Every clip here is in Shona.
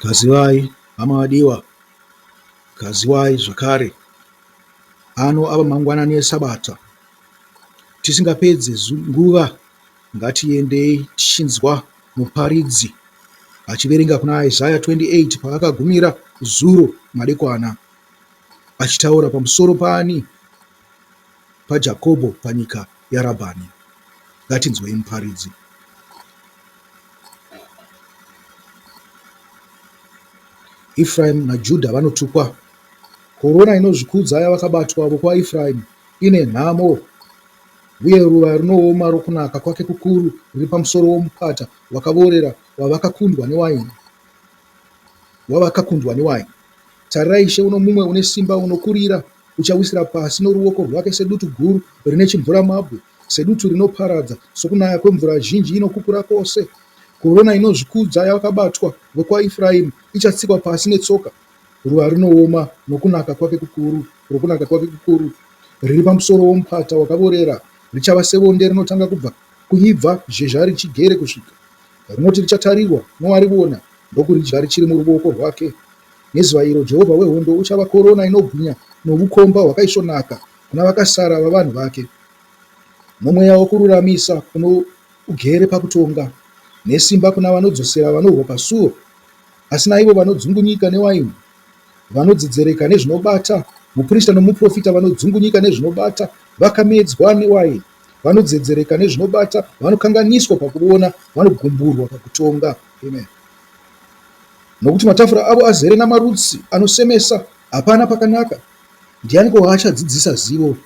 Kazivai hama vadiwa, kaziwai zvakare. Ano ava mangwanani eSabata. Tisingapedze nguva ngatiendei tichinzwa muparidzi achiverenga kuna Isaiah 28 paakagumira zuro madekwana achitaura pamusoro paani? PaJakobho panyika yaRabhani. Ngatinzwei muparidzi. Efraimi naJudha vanotukwa. Korona inozvikudza yavakabatwa vokwaEfraimi ine nhamo, uye ruva rinooma rokunaka kwake kukuru riri pamusoro womupata wakavorera wavakakundwa newaini. Wavakakundwa newaini. Tarirai, Ishe uno mumwe une simba unokurira, uchawisira pasi noruoko rwake sedutu guru rine chimvuramabwe, sedutu rinoparadza, sokunaya kwemvura zhinji inokukura kwose. Korona inozvikudza yavakabatwa vokwaEfraimi ichatsikwa pasi netsoka, ruva rinooma nokunaka kwake kukuru, rokunaka kwake kukuru, riri pamusoro womupata wakavorera, richava sebonde rinotanga kubva kuibva zhezha richigere kusvika rinoti richatarirwa nowarivona ndokuridya richiri muruoko rwake. Nezuva iro Jehovha wehondo uchava korona inobwinya novukomba hwakaisvonaka kuna vakasara vavanhu vake, nomweya wokururamisa kuno ugere pakutonga, nesimba kuna vanodzosera vanorwa pasuo, asi naivo vanodzungunyika newaini, vanodzedzereka nezvinobata, muprista nomuprofita vanodzungunyika nezvinobata, vakamedzwa newaini, vanodzedzereka nezvinobata, vanokanganiswa pakuona, vanogumburwa pakutonga. Amen. Nokuti matafura avo azere namarutsi anosemesa, hapana pakanaka. Ndianiko waachadzidzisa zivo?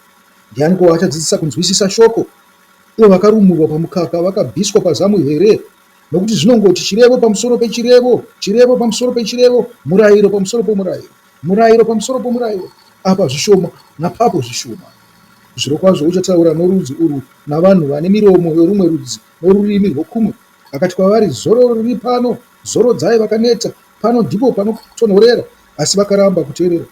Ndianiko waachadzidzisa kunzwisisa shoko? Ivo vakarumurwa pamukaka vakabviswa pazamu here? Nokuti zvinongoti chirevo pamusoro pechirevo, chirevo pamusoro pechirevo, murayiro pamusoro pomurayiro, murayiro pamusoro pomurayiro, apa zvishoma napapo zvishoma. Zvirokwazvo uchataura norudzi urwu navanhu vane miromo yorumwe rudzi norurimi rwokumwe. Akati kwavari, Zororo riri pano, zorodzai vakaneta, pano ndipo panotonhorera. Asi vakaramba kuteerera.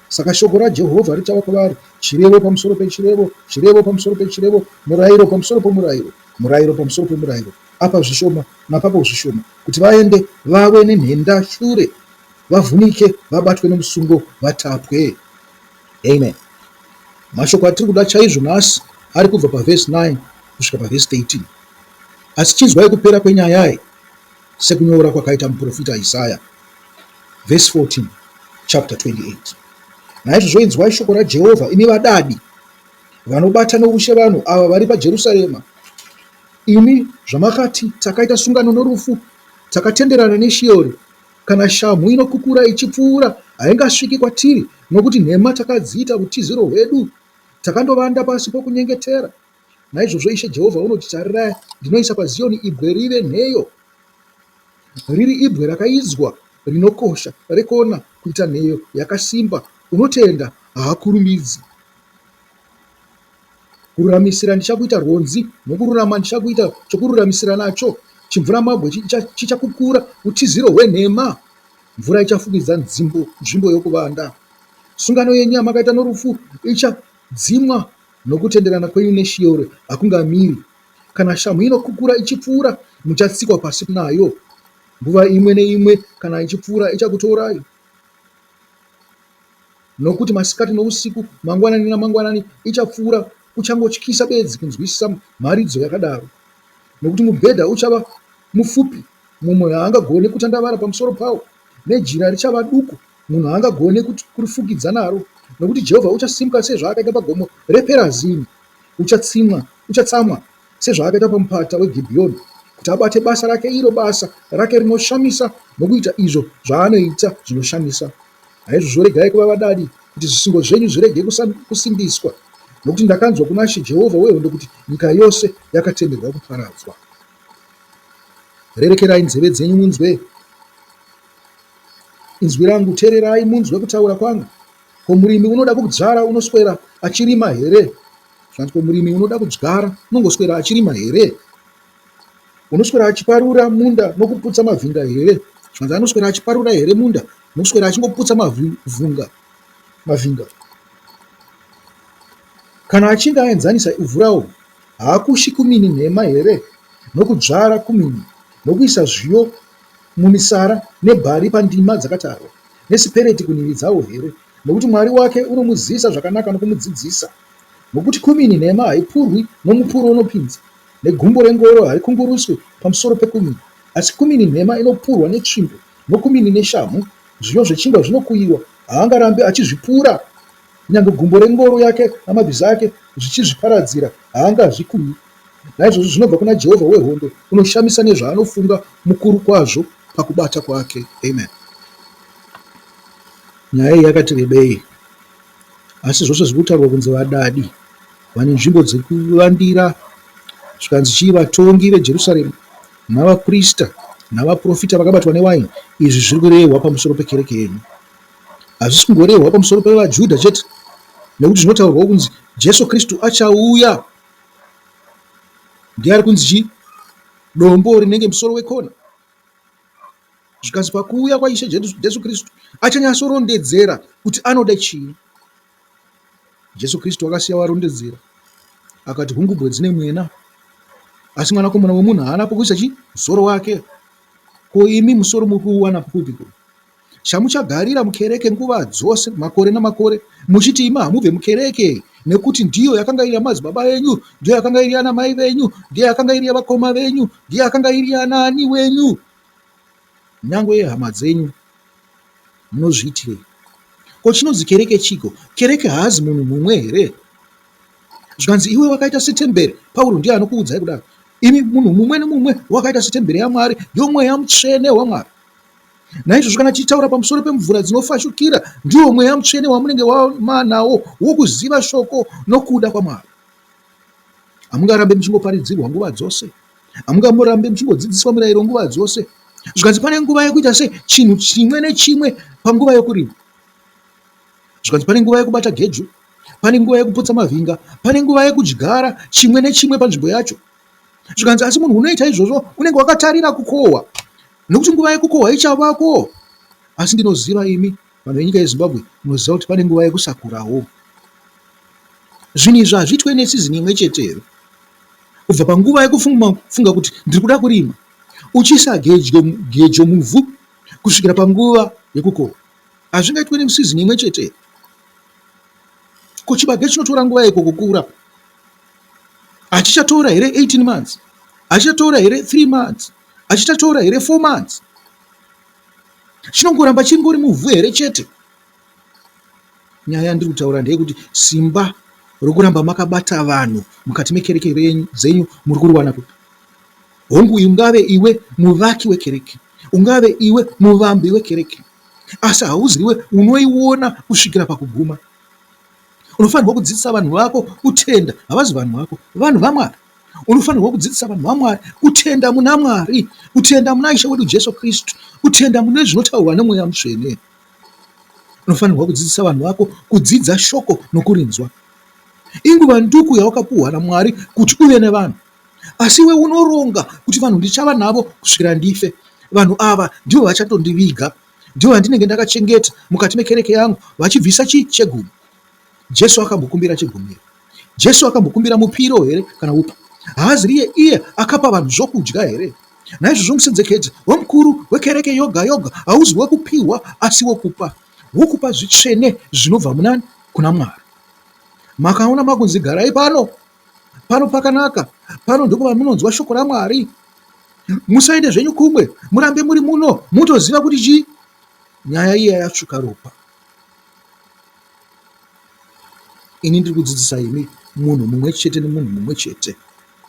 Saka shoko raJehovha richava kwavari chirevo pamusoro pechirevo, chirevo pamusoro pechirevo, murayiro pamusoro pomurayiro, murayiro pamusoro pomurayiro, apa zvishoma napapo zvishoma, kuti vaende vave nenhenda shure, vavhunike, vabatwe nomusungo, vatapwe. Amen. Mashoko atiri kuda chaizvo nhasi ari kubva pavhesi 9 kusvika pavhesi 13. Asi chinzwai kupera kwenyaya iyi sekunyora kwakaita muprofita Isaya. Vhesi 14, chapter 28. Naizvozvo inzwai shoko raJehovha, imi vadadi, vanobata noushe vanhu ava vari paJerusarema, imi zvamakati, Takaita sungano norufu, takatenderana neSheori, kana shamhu inokukura ichipfuura, haingasviki kwatiri, nokuti nhema takadziita utiziro hwedu, takandovanda pasi pokunyengetera. Naizvozvo Ishe Jehovha unoti, Tarirai, ndinoisa paZiyoni ibwe rive nheyo, riri ibwe rakaidzwa rinokosha rekona kuita nheyo yakasimba, unotenda haakurumidzi. Kururamisira ndichakuita rwonzi, nokururama ndichakuita chokururamisira nacho, chimvuramabwe chichakukura utiziro hwenhema, mvura ichafukidza nzvimbo yokuvanda. Sungano yenyu yamakaita norufu ichadzimwa, nokutenderana kwenyu neSheori hakungamiri. Kana shamhu inokukura ichipfuura, muchatsikwa pasi nayo, nguva imwe neimwe kana ichipfuura ichakutorai. Nokuti masikati nousiku, mangwanani namangwanani ichapfuura, kuchangotyisa bedzi kunzwisisa mharidzo yakadaro. Nokuti mubhedha uchava mupfupi, mumwe haangagoni kutandavara pamusoro pawo, nejira richava duku, munhu haangagoni kurifukidza naro. Nokuti Jehovha uchasimuka sezvaakaita pagomo rePerazimi, uchatsimwa, uchatsamwa sezvaakaita pamupata weGibhiyoni, kuti abate basa rake, iro basa rake rinoshamisa, nokuita izvo zvaanoita zvinoshamisa. Naizvozvo regai kuva vadadi, kuti zvisungo zvenyu zvirege kusimbiswa, nokuti ndakanzwa kuna She Jehovha wehondo kuti nyika yose yakatemerwa kuparadzwa. Rerekerai nzeve dzenyu munzwe inzwi rangu, teererai munzwe kutaura kwangu. Ko murimi unoda kudzvara unoswera achirima here? Zvanzi ko murimi unoda kudyara unongoswera achirima here? Unoswera achiparura munda nokuputsa mavhinga here? Zvanzi anoswera achiparura here munda nokuswera achingoputsa mavhunga mavhinga? Kana achinge aenzanisa ivhu rawo, haakushi kumini nhema here nokudzvara kumini nokuisa zviyo? mumisara nebhari pandima dzakatarwa, nesipereti kunhivi dzawo here? Nokuti Mwari wake unomuzivisa zvakanaka nokumudzidzisa. Nokuti kumini nhema haipurwi nomupuro unopinza, negumbo rengoro harikunguruswi pamusoro pekumini. Asi kumini nhema inopurwa netsvimbo, nokumini neshamhu. Zviyo zvechingwa zvinokuyiwa, haangarambi achizvipura. Kunyange gumbo rengoro yake namabhiza ake zvichizviparadzira, haangazvikuyi. Naizvozvo zvinobva kuna Jehovha wehondo, unoshamisa nezvaanofunga, mukuru kwazvo pakubata kwake. Amen. Nyaya iyi yakati rebei, asi zvose zviri kutaurwa kunzi vadadi vane nzvimbo dzekuvandira, zvikanzi chii vatongi veJerusarema navaprista navaprofita vakabatwa newaini, izvi zviri kurehwa pamusoro pekereke yenyu. Hazvisi kungorehwa pamusoro pevaJudha chete, nekuti zvinotaurwawo kunzi Jesu Kristu achauya ndiye ari kunzi chii? Dombo rinenge musoro wekona. Zvikanzi pakuuya kwaIshe Jesu Kristu achanyatsorondedzera kuti anoda chii. Jesu Kristu akasiya warondedzera akati hungubwe dzine mwena asi mwanakomana wemunhu haana pokuisa chii musoro wake. Ko imi musoro muri kuuwana kupiko? Chamuchagarira mukereke nguva dzose, makore namakore, muchiti imi hamubve mukereke, nekuti ndiyo yakanga iri yamadzibaba enyu, ndiyo yakanga iri yana mai venyu, ndiyo yakanga iri yavakoma venyu, ndiyo yakanga iri yanaani wenyu, nyangwe yehama dzenyu. Munozviitirei? Ko chinonzi kereke chiiko? Kereke haazi munhu mumwe here? Zvikanzi iwe wakaita setemberi. Pauro ndiye anokuudzai kudaro. Imi munhu mumwe nemumwe wakaita setemberi yaMwari, ndiwo mweya mutsvene waMwari. Naizvozvo kana tichitaura pamusoro pemvura dzinofashukira, ndiwo mweya mutsvene wamunenge manawo wokuziva shoko nokuda kwaMwari. Hamungarambe muchingoparidzirwa nguva dzose. Hamungarambe muchingodzidziswa mirayiro nguva dzose. Zvikanzi pane nguva yekuita se chinhu chimwe nechimwe panguva yokurima. Zvikanzi pane nguva yekubata gejo, pane nguva yekuputsa mavhinga, pane nguva yekudyara chimwe nechimwe panzvimbo yacho. Zvikanzi asi munhu unoita izvozvo unenge wakatarira kukohwa. Nokuti nguva yekukohwa ichavako. Asi ndinoziva imi vanhu venyika yeZimbabwe munoziva kuti pane nguva yekusakurawo. Zvinhu izvi hazviitwe nesizini imwe chete here? Kubva panguva yekufunga kuti ndiri kuda kurima, uchiisa gedyo, gejo muvhu kusvikira panguva yekukohwa. Hazvingaitwe nesizini imwe chete here? Ko chibage chinotora nguva yeiko kukura? Hachichatora here 18 months? Hachichatora here 3 months? Hachichatora here 4 months? Chinongoramba chingori muvhu here chete? Nyaya yandiri kutaura ndeyekuti simba rokuramba makabata vanhu mukati mekereke dzenyu muri kuriwana kupi? Hongu, ungave iwe muvaki wekereke, ungave iwe muvambi wekereke, asi hauziwe unoiona kusvikira pakuguma. Unofanirwa kudzidzisa vanhu vako kutenda, havazi vanhu vako, vanhu vaMwari. Unofanirwa kudzidzisa vanhu vaMwari kutenda muna Mwari, kutenda muna Ishe wedu Jesu Kristu, kutenda mune zvinotaurwa neMweya Mutsvene. Unofanirwa kudzidzisa vanhu vako kudzidza shoko nokurinzwa. Inguva nduku yawakapuhwa naMwari kuti uve nevanhu. Asi iwe unoronga kuti vanhu ndichava navo kusvikira ndife. Vanhu ava ndivo vachatondiviga. Ndivo vandinenge ndakachengeta mukati mekereke yangu vachibvisa chii chegumi. Jesu akambokumbira chegumi here? Jesu akambokumbira mupiro here kana upi? Haazi riye iye akapa vanhu zvokudya here? Naizvozvo musenzekete wemukuru wekereke yoga yoga hauzi wekupiwa asi wokupa, wokupa zvitsvene zvinobva munani kuna Mwari. Makaona makunzi garai pano, pano pakanaka, pano ndipo pamunonzwa shoko raMwari. Musaende zvenyu kumwe, murambe muri muno, mutoziva kuti chii? Nyaya iya yatsvuka ropa. Ini ndiri kudzidzisa imi munhu mumwe chete nemunhu mumwe chete,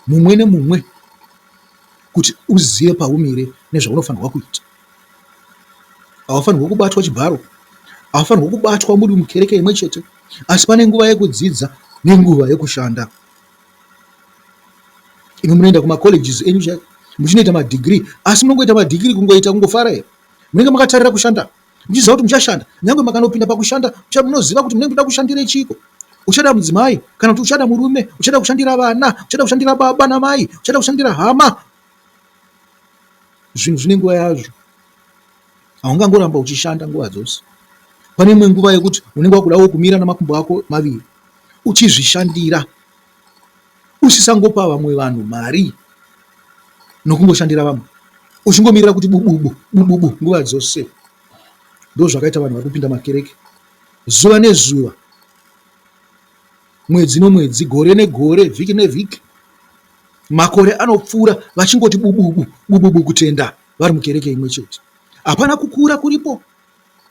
mumwe nemumwe, kuti uzive paumire nezvaunofanirwa kuita. Haufanirwi kubatwa chibharo, haufanirwi kubatwa muri mukereke imwe chete, asi pane nguva yekudzidza nenguva yekushanda. Imi munoenda kumacolleges enyu chaiko muchinoita madegree, asi munongoita madegree kungoita kungofara here? Munenge makatarira kushanda? Muchiziva kuti muchashanda, nyangwe makanopinda pakushanda munoziva kuti munenge muchida kushandira chiiko. Uchada mudzimai kana kuti uchada murume, uchada kushandira vana, uchada kushandira baba namai, uchada kushandira hama. Zvinhu zvine nguva yazvo. Haungangoramba uchishanda nguva dzose. Pane imwe nguva yekuti unenge wakudawo kumira namakumbo ako maviri uchizvishandira usisangopa vamwe vanhu mari nokungoshandira vamwe. Uchingomirira kuti bububu bububu nguva dzose. Ndozvakaita vanhu vari kupinda makereke zuva nezuva, mwedzi nomwedzi, gore negore, vhiki nevhiki. Makore anopfuura vachingoti bububu bububu kutenda vari mukereke imwe chete. Hapana kukura kuripo,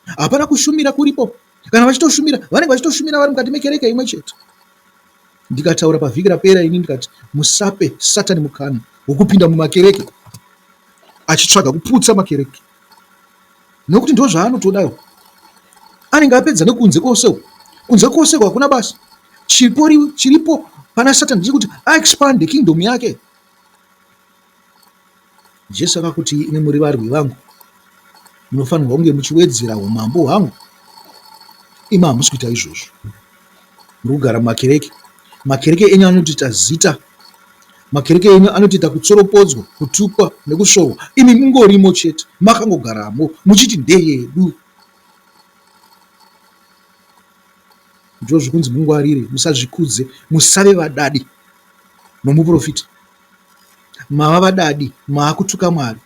hapana kushumira kuripo. Kana vachitoshumira, vanenge vachitoshumira vari mukati mekereke imwe chete. Ndikataura pavhiki rapera ini ndikati musape Satani mukana wokupinda mumakereke achitsvaga kuputsa makereke nokuti ndozvaanotodawo. Anenge apedza nekunze kwose uku. Kunze kwose uku hakuna basa. Chiripo, chiripo pana Satani ndechekuti aexpande kingdom yake. Jesu akakuti imi muri varwi vangu, munofanirwa kunge muchiwedzera umambo hwangu. Imi hamusi kuita izvozvo. Muri kugara mumakereke. Makereke enyu anotoita zita. Makereke enyu anotoita kutsoropodzwa, kutukwa nekusvorwa. Imi mungorimo chete, makangogaramo muchiti ndeyedu. Ndozvikunzi mungwarire, musazvikudze, musave vadadi nomuprofita. Mava vadadi, maakutuka Mwari.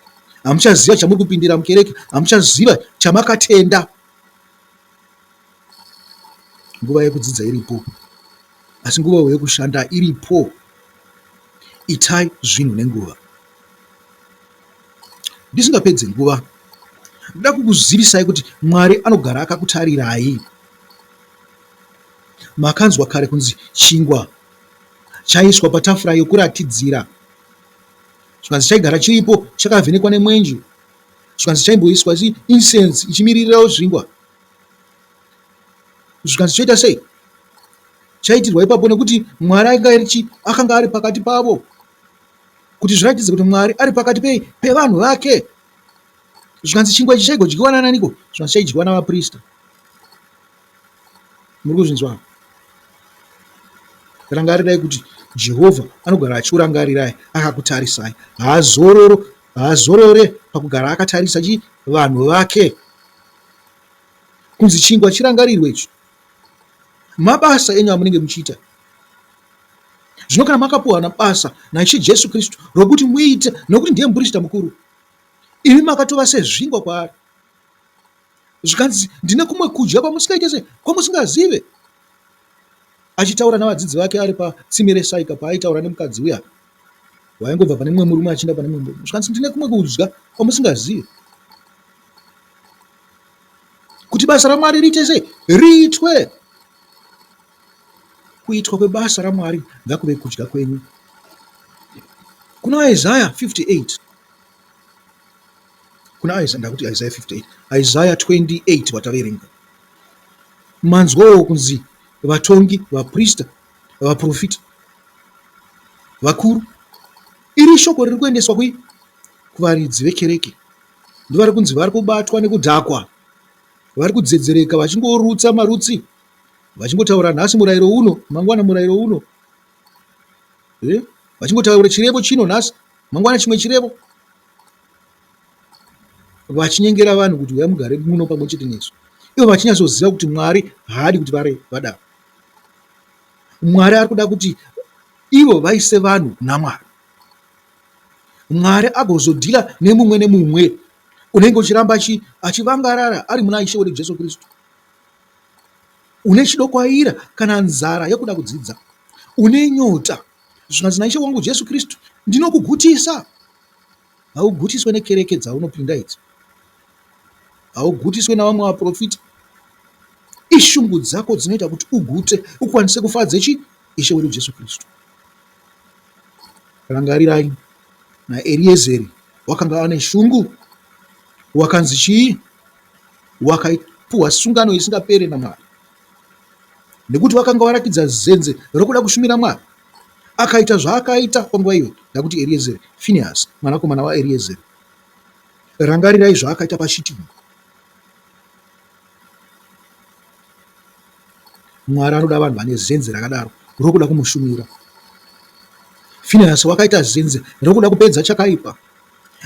Hamuchaziva chamuri kupindira mukereke, hamuchaziva chamakatenda. Nguva yekudzidza iripo, asi nguvawo yekushanda iripo. Itai zvinhu nenguva. Ndisingapedze nguva, ndoda kukuzivisai kuti Mwari anogara akakutarirai. Makanzwa kare kunzi chingwa chaiiswa patafura yokuratidzira, zvikanzi chaigara chiripo chakavhenekwa nemwenje, zvikanzi chaimboiswa incense ichimiririrawo zvingwa, zvikanzi choita sei? Chaitirwa ipapo nekuti Mwari akanga ari pakati pavo, kuti zviratidze kuti Mwari ari pakati pei? Pevanhu vake. Zvikanzi chingwa ichi chaigodyiwa nananiko? Zvikanzi chaidyiwa navaprista. Muri kuzvinzwa? Rangarirai kuti Jehovha anogara achikurangarirai akakutarisai. Haazororo, haazorore pakugara akatarisa chi vanhu vake. Kunzi chingwa chirangarirwe ichi. Mabasa enyu amunenge muchiita. Zvino kana makapuwa basa naIshe Jesu Kristu rokuti muite, nokuti ndiye muprista mukuru, imi makatova sezvingwa kwaari. Zvikanzi, ndine kumwe kudya kwamusingaite sei, kwamusingazive. Achitaura navadzidzi vake ari patsime reSaika paaitaura nemukadzi uya waingobva pane mumwe murume achienda pane mumwe murume. Zvikanzi, ndine kumwe kudya kwamusingazive. Kuti basa raMwari riite sei? Riitwe. Kuitwa kwebasa raMwari ngakuve kudya kwenyu. Kuna Isaya 58 kuna Isaya ndakuti Isaya 58 Isaya 28 wataverenga manzwawo kunzi vatongi vaprista vaprofita vakuru iri shoko riri kuendeswa kui kuvaridzi vekereke ndovari kunzi vari kubatwa nekudhakwa vari kudzedzereka vachingorutsa marutsi vachingotaura nhasi murayiro uno mangwana murayiro uno eh? Vachingotaura chirevo chino nhasi mangwana chimwe chirevo vachinyengera vanhu kuti uyai mugare muno pamwe chete nesu ivo vachinyatsoziva kuti Mwari haadi kuti vare vadaro. Mwari ari kuda kuti ivo vaise vanhu kuna Mwari. Mwari agozodhila nemumwe nemumwe unenge uchiramba achivangarara ari muna Ishe wedu Jesu Kristu. Une chidokwaira kana nzara yekuda kudzidza, une nyota, zvikanzi naIshe wangu Jesu Kristu, ndinokugutisa. Haugutiswe nekereke dzaunopinda idzi, haugutiswe navamwe vaprofita. Ishungu dzako dzinoita kuti ugute, ukwanise kufadze chi Ishe wedu Jesu Kristu. Rangarirai naEriezeri wakanga ane shungu, wakanzi chii? Wakapuhwa sungano isingapere naMwari nekuti wakanga warakidza zenze rokuda kushumira Mwari. Akaita zvaakaita panguva iyoyo, ndakuti Eriezeri, Finehasi, mwanakomana waEriezeri. Rangarirai zvaakaita paShitimu. Mwari anoda vanhu vane zenze rakadaro rokuda kumushumira. Finehasi wakaita zenze rokuda kupedza chakaipa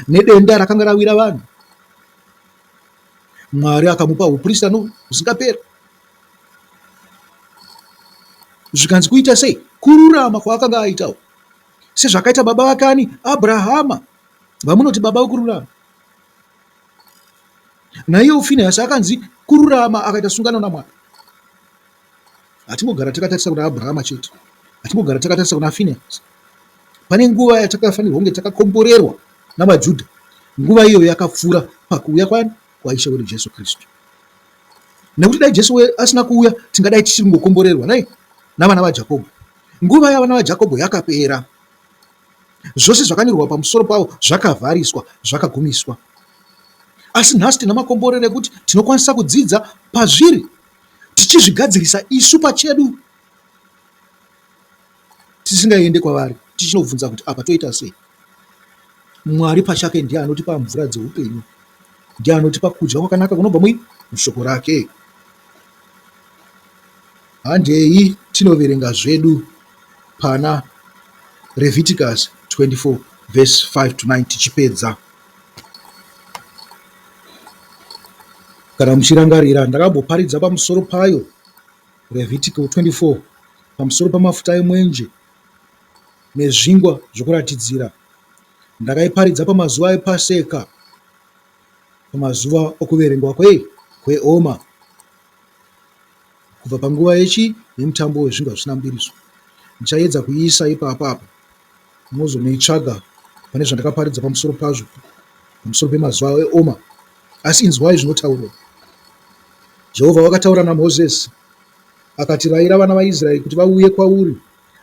nedenda rakanga rawira vanhu. Mwari akamupa huprista husingaperi. Zvikanzi kuita sei? Kururama kwaakanga aitawo sezvakaita baba vake ani? Abrahama. Vamunoti baba vokururama. Naiyewo Finehasi akanzi kururama akaita sungano naMwari. Hatingogara takatarisa kuna Abrahama chete. Hatingogara takatarisa kuna Finehasi. Pane nguva yatakafanirwa kunge takakomborerwa namaJudha. Nguva iyoyo yakapfuura pakuuya kwani? KwaIshe wedu Jesu Kristu. Nekuti dai Jesu asina kuuya tingadai tichiri kungokomborerwa nei? Navana vaJakobho. Nguva yavana vaJakobho yakapera. Zvose zvakanyorwa pamusoro pavo zvakavhariswa, zvakagumiswa. Asi nhasi tina makomborero ekuti tinokwanisa kudzidza pazviri tichizvigadzirisa isu pachedu tisingaende kwavari tichinobvunza kuti apa toita sei. Mwari pachake ndiye anotipa mvura dzeupenyu, ndiye anotipa kudya kwakanaka kunobva mui mushoko rake. Handei tinoverenga zvedu pana Leviticus 24 verse 5 to 9 tichipedza. Kana muchirangarira ndakamboparidza pamusoro payo Levitico 24 pamusoro pamafuta emwenje nezvingwa zvokuratidzira. Ndakaiparidza pamazuva ePaseka, pamazuva okuverengwa kwei kweoma, kubva panguva yechi yemutambo wezvingwa zvisina mbiriso. Ndichaedza kuiisa ipapa apa mozonoitsvaga pane zvandakaparidza pamusoro pazvo pamusoro pemazuva eoma. Asi inzwai zvinotaurwa. Jehovha wakataura naMozisi akati, Raira vana vaIsraeri kuti vauye kwauri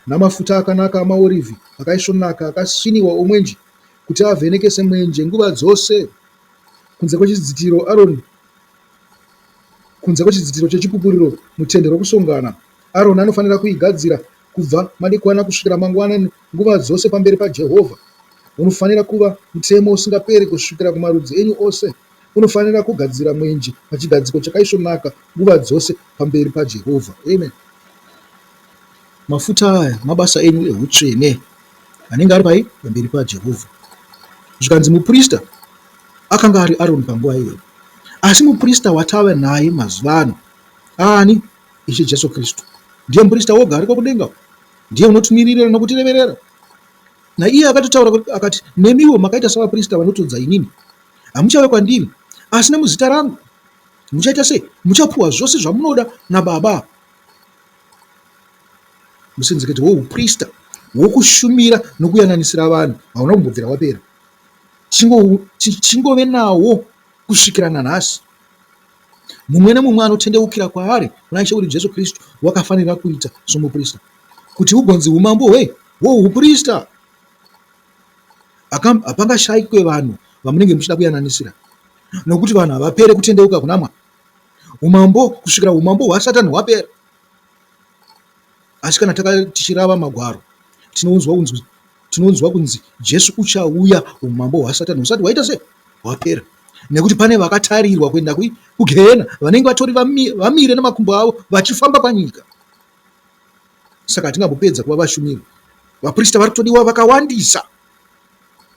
namafuta akanaka amaorivhi akaisvonaka akasviniwa omwenje, kuti avhenekese mwenje nguva dzose kunze kwechidzitiro Aroni kunze kwechidzitiro chechipupuriro mutende rokusongana. Aroni anofanira kuigadzira kubva madekwana kusvikira mangwanani nguva dzose pamberi paJehovha. Unofanira kuva mutemo usingaperi kusvikira kumarudzi enyu ose. Unofanira kugadzira mwenje pachigadziko chakaisvonaka nguva dzose pamberi paJehovha. Amen. Mafuta aya mabasa enyu ehutsvene anenge ari pai pamberi paJehovha. Zvikanzi muprista akanga ari Aroni panguva iyoyo. Asi muprista watava naye mazuva ano ani? Ishe Jesu Kristu. Ndiye muprista woga ariko kudenga. Ndiye unotumiririra nokutireverera. Naiye akatotaura akati, nemiwo makaita savaprista vanotodza inini. Hamuchauya kwandiri, asi nemuzita rangu muchaita sei? Muchapuwa zvose zvamunoda naBaba. Musenzekete wouprista wokushumira nokuyananisira vanhu hauna kumbobvira wapera. Tichingove nawo kusvikira nanhasi. Mumwe nemumwe anotendeukira kwaari kuna Ishe wedu Jesu Kristu wakafanira kuita somuprista kuti hugonzi umambo hwei hwouprista. Hapangashaikwe vanhu vamunenge muchida kuyananisira nokuti vanhu havapere kutendeuka kuna Mwari. Umambo kusvikira umambo hwaSatani hwapera. Asi kana taka tichirava magwaro tinonzwa kunzi tinonzwa kunzi Jesu uchauya umambo hwaSatani husati hwaita sei hwapera nekuti pane vakatarirwa kuenda kugehena vanenge vatori vamire nemakumbo avo vachifamba panyika. Saka hatingambopedza kuva vashumiri. Vaprista vari kutodiwa vakawandisa.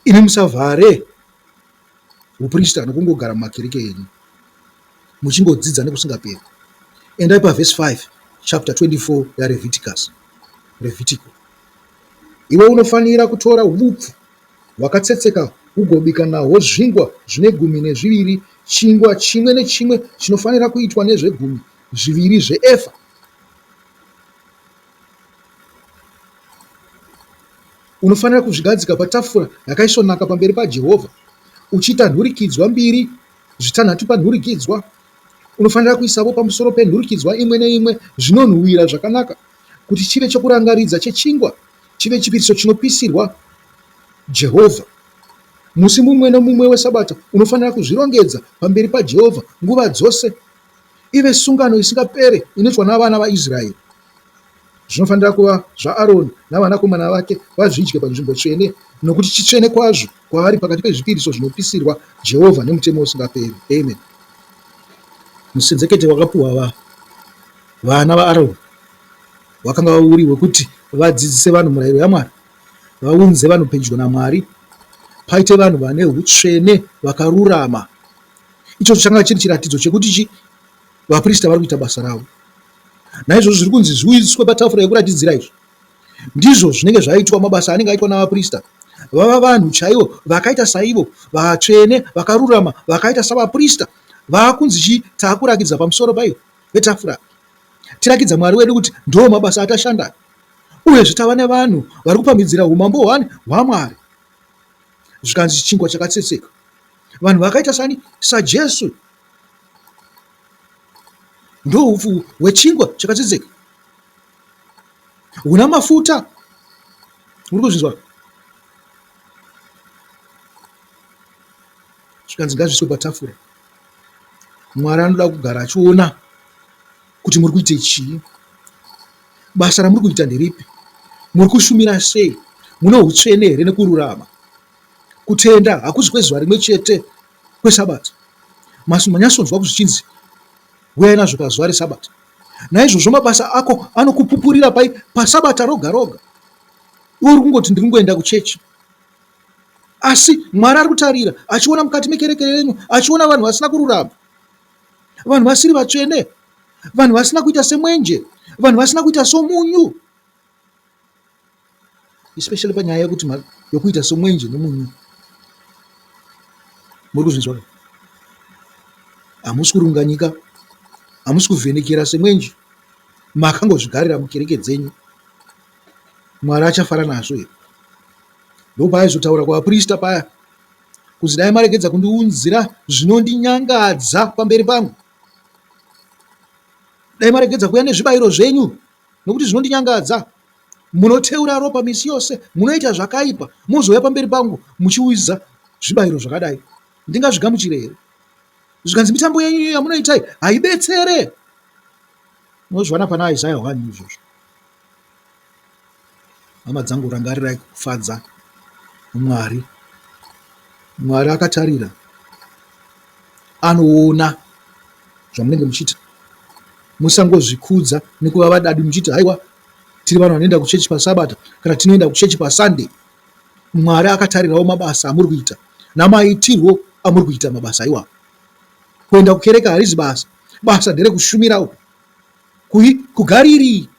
Imi musavhare huprista nokungogara mumakereke enyu muchingodzidza nekusingaperi. Endai pavhesi 5 chapter 24 yaReviticus. Revhitiko. Iwe unofanira kutora upfu hwakatsetseka ugobika nahwo zvingwa zvine gumi nezviviri, chingwa chimwe nechimwe chinofanira kuitwa nezvegumi zviviri zveefa. Unofanira kuzvigadzika patafura yakaisvonaka pamberi paJehovha, uchiita nhurikidzwa mbiri, zvitanhatu panhurikidzwa. Unofanira kuisavo pamusoro penhurikidzwa imwe neimwe zvinonhuwira zvakanaka, kuti chive chokurangaridza chechingwa, chive chipiriso chinopisirwa Jehovha. Musi mumwe nomumwe weSabata unofanira kuzvirongedza pamberi paJehovha nguva dzose, ive sungano isingapere inoitwa navana vaIsraeri. Zvinofanira kuva zvaAroni navanakomana vake vazvidye panzvimbo tsvene, nokuti chitsvene kwazvo kwavari pakati pezvipiriso zvinopisirwa Jehovha nemutemo usingaperi. Amen. Musenzekete wakapuhwa vana vaAroni wakanga uri wekuti vadzidzise vanhu murayiro yaMwari, vaunze vanhu pedyo naMwari, paite vanhu vane hutsvene vakarurama. Ichocho chakanga chiri chiratidzo chekuti chi vaprista vari kuita basa ravo. Naizvozvo zviri kunzi zviuyiswe patafura yekuratidzira izvi ndizvo zvinenge zvaitwa mabasa anenge aitwa navaprista. vava vanhu chaivo vakaita saivo, vatsvene, vakarurama, vakaita savaprista. Vakunzi chii? Takurakidza pamusoro pai petafura. Tirakidza Mwari wedu kuti ndo mabasa atashanda. Uyezve tava nevanhu vari kupamhidzira umambo hwani hwaMwari. Zvikanzi chingwa chakatsetseka. Vanhu vakaita sani? SaJesu. Ndoupfu hwechingwa chakatsetseka. Huna mafuta. Muri kuzvinzwa? Zvikanzi ngazviiswe patafura. Mwari anoda kugara achiona kuti muri kuita chii. Basa ramuri kuita nderipi? Muri kushumira sei? Mune hutsvene here nekururama? Kutenda hakuzi kwezuva rimwe chete kweSabata. Manyasonzwa zvichinzi huyai nazvo pazuva reSabata. Naizvozvo mabasa ako anokupupurira pai paSabata roga roga. Iwe uri kungoti ndiri kungoenda kuchechi. Asi Mwari ari kutarira achiona mukati mekereke yenyu, achiona vanhu vasina kururama, vanhu vasiri vatsvene, vanhu vasina kuita semwenje, vanhu vasina kuita somunyu. Especially panyaya yekuti yokuita somwenje nomunyu. Muri kuzvinzwa ka? Hamusi kurunganyika, hamusi kuvhenekera semwenje, makangozvigarira mukereke dzenyu. Mwari achafara nazvo here? Ndopaaizotaura kuvaprista paya kunzi dai maregedza kundiunzira zvinondinyangadza pamberi pangu. Dai maregedza kuuya nezvibayiro zvenyu nokuti zvinondinyangadza. Munoteura ropa misi yose, munoita zvakaipa, mozouya pamberi pangu muchiunza zvibayiro zvakadai. Ndingazvigamuchire here? Zvikanzi mitambo yenyu iyo yamunoita iyi haibetsere. Munozviwana pana Isaya 1 izvozvo. Hama dzangu rangarirai kufadza Mwari. Mwari akatarira, anoona zvamunenge muchiita. Musangozvikudza nekuva vadadi muchiti haiwa tiri vanhu vanoenda kuchechi pasabata kana tinoenda kuchechi pasunday. Mwari akatarirawo mabasa amuri kuita namaitirwo amuri kuita mabasa iwawo. Kuenda kukereke harizi basa, basa nderekushumira uku kuGariri.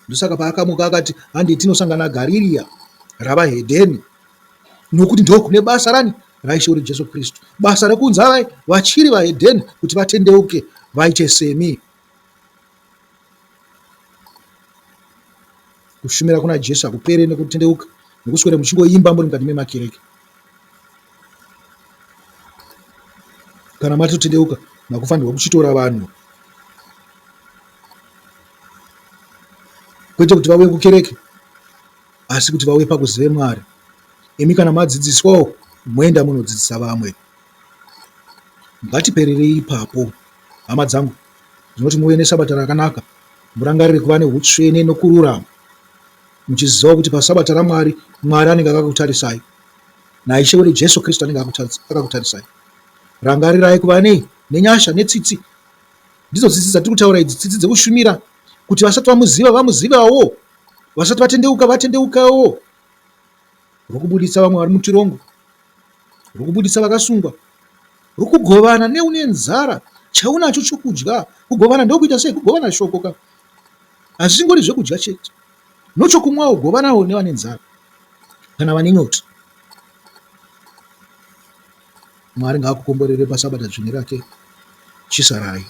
Ndosaka paakamuka akati handei tinosangana Gariria ravahedheni nokuti ndokune basa rani raIshe wedu Jesu Kristu, basa rekuunza vai vachiri vahedheni kuti vatendeuke vaite semi. Kushumira kuna Jesu hakupere nekutendeuka nekuswera muchingoimba muri mukati memakereke. Kana matotendeuka makufanirwa kuchitora vanhu kwete kuti vauye kukereke asi kuti vauye pakuzive Mwari. Imi kana madzidziswawo moenda munodzidzisa vamwe. Ngatipererei ipapo hama dzangu. Ndinoti muve nesabata rakanaka, murangarire kuva nehutsvene nokururama, muchiziva kuti pasabata raMwari, Mwari anenge akakutarisai, naIshe wedu Jesu Kristu anenge akakutarisai. Rangarirai kuva nei nenyasha netsitsi. Ndidzo tsitsi dzatiri kutaura idzi, tsitsi dzekushumira kuti vasati vamuziva vamuzivawo, vasati vatendeuka vatendeukawo, rokubuditsa vamwe vari mutirongo, rokubuditsa vakasungwa, rokugovana neune nzara chaunacho chokudya. Kugovana ndokuita sei? Kugovana shoko ka, hazvingori zvekudya chete, nochokumwawo govanawo nevane nzara kana vane nyota. Mwari ngaakukomborere pasabata dzvene rake. Chisarai.